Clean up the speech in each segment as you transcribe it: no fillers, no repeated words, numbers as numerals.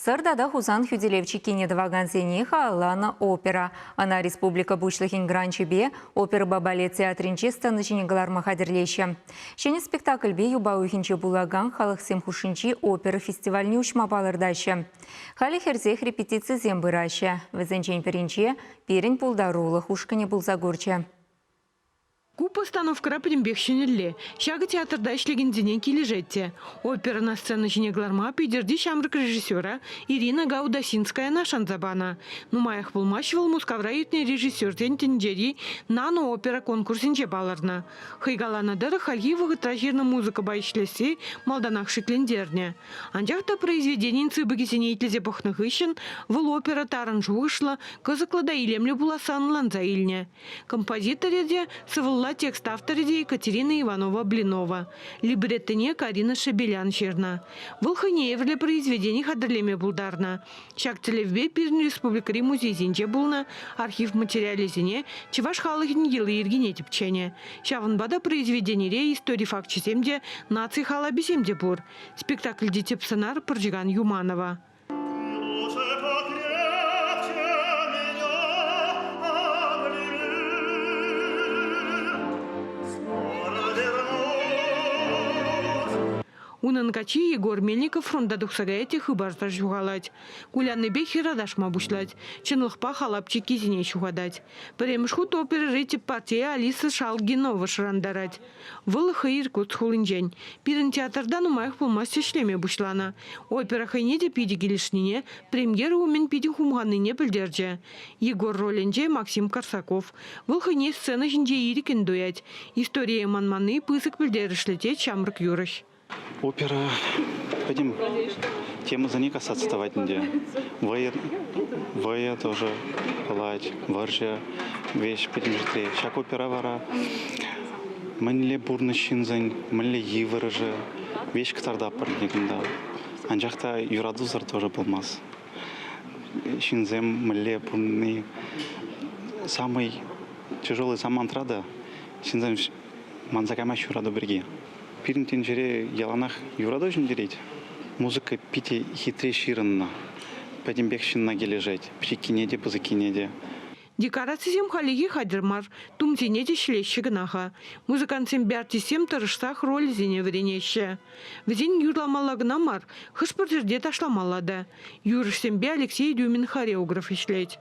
Сӑр тата Хусан хӳтӗлев чиккине тӑвакансене халалланӑ опера. Ӑна республика Пуҫлӑхӗн гранчӗпе оперӑпа балет театрӗнче сцена ҫине кӑларма хатӗрлеҫҫӗ. Ҫӗнӗ спектакльпе юпа уйӑхӗнче пулакан халӑхсем хушшинчи опера фестивальне уҫма палӑртаҫҫӗ. Халӗ хӗрсех репетицисем пыраҫҫӗ. Вӗсенчен пӗринче пирӗн пултарулӑх ушкӑнӗ пулса курчӗ. Ку постановкӑра пӗтӗмпех ҫӗнӗлле. Ҫакӑ театрта ӗҫлекенсене килӗшет те. Оперӑна сцена ҫине кӑларма Питӗрти ҫамрӑк режиссера Ирина Гаудасинскаяна шанса панӑ. Нумаях пулмасть вӑл Мускавра иртнӗ режиссерсен тӗнчери нано-опера конкурсӗнче палӑрнӑ. Хӑй каланӑ тӑрӑх, хальхи вӑхӑтра ҫырнӑ музыкӑпа ӗҫлесси малтанах шиклентернӗ. Анчах та произведенин сыпӑкӗсене итлесе пӑхнӑ хыҫҫӑн вӑл опера тарӑн шухӑшлӑ, кӑсӑклӑ та илемлӗ пуласса ӑнланса илнӗ. Композиторӗ те, сӑвӑлла текст авторӗ те Екатерина Иванова-Блинова. Либреттине Карина Шебелян ҫырнӑ. Вӑл хӑйне евӗрлӗ произведени хатӗрлеме пултарнӑ. Ҫак тӗллевпе пирӗн республикӑри музейсенче пулнӑ архив материалӗсене чӑваш халӑхӗн йӑли-йӗркине тӗпченӗ. Ҫавӑнпа та произведенире истори факчӗсем те, наци халапӗсем те пур. Спектакльти тӗп сӑнар Пӑрчӑкан Юманова. Унӑн каччи Егор Мельников фронта тухса каять те хыпарсӑр ҫухалать. Куляннипе хӗр аташма пуҫлать, чӑнлӑхпа халап чиккисене ҫухатать. Пӗрремӗш хут оперӑри тӗп партие Алиса Шалгинова шӑрантарать. Вӑл хӑй Иркутск хулинчен. Пирӗн театрта нумаях пулмасть ӗҫлеме пуҫланӑ. Опера хӑйне те питӗ килӗшнине, премьера умӗн питӗ хумханнине пӗлтерчӗ. Егор ролӗнче Максим Корсаков. Вӑл хӑйне сцена ҫинче ирӗккӗн туять. Историе манманни пысӑк пӗлтерӗшлӗ тет ҫамрӑк юрӑҫ. Опера пӗтӗм темӑсене касаться тӑвать ӗнтӗ. Вӑйӑ, вӑйӑ тоже пулать, вӑрҫӑ, веҫ пӗтӗм ҫӗртре. Ҫак опера вара мӗнле пурнӑҫ ҫынсен, мӗнле йывӑрӑшӗ, веҫ кӑтартатпӑр ӗнтӗ кунта. Анчах та юратусӑр тоже пулмасть. Ҫынсем мӗнле пурӑнни самый тяжелый самантра та ҫынсем манса каймасть юрату пирки. Пирӗн тӗнчере яланах юрату ҫӗнтерет. Музыка питӗ хитре ҫырӑннӑ. Пӗтӗмпех ҫынна килӗшет. Пӗчӗккине те, пысӑккине те. Декорацисем хальлӗхе хатӗр мар, тумсене те ҫӗлеҫҫӗ кӑна-ха. Музыкантсемпе артистсем тӑрӑшсах ролӗсене вӗренеҫҫӗ. Вӗсен юрламалла кӑна мар, хӑш-пӗр ҫӗрте ташламалла та. Юрӑҫсемпе Алексей Рюмин хореограф ӗҫлет.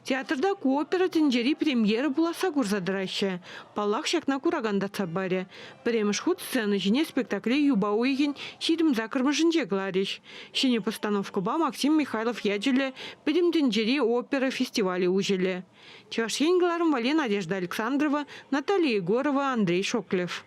Театрта ку опера тӗнчери премьера пуласса курса тӑраҫҫӗ. Паллах, ҫакна куракан татса парӗ. Пӗрремӗш хут сцена ҫине спектакле юпа уйӑхӗн 28-мӗшӗнче кӑларӗҫ. Ҫӗнӗ постановкӑпа Максим Михайлов ячӗллӗ Пӗтӗм тӗнчери опера фестивалӗ уҫӑлӗ. Чӑваш Ен кӑларӑм валли Надежда Александрова, Наталья Егорова, Андрей Шоклев.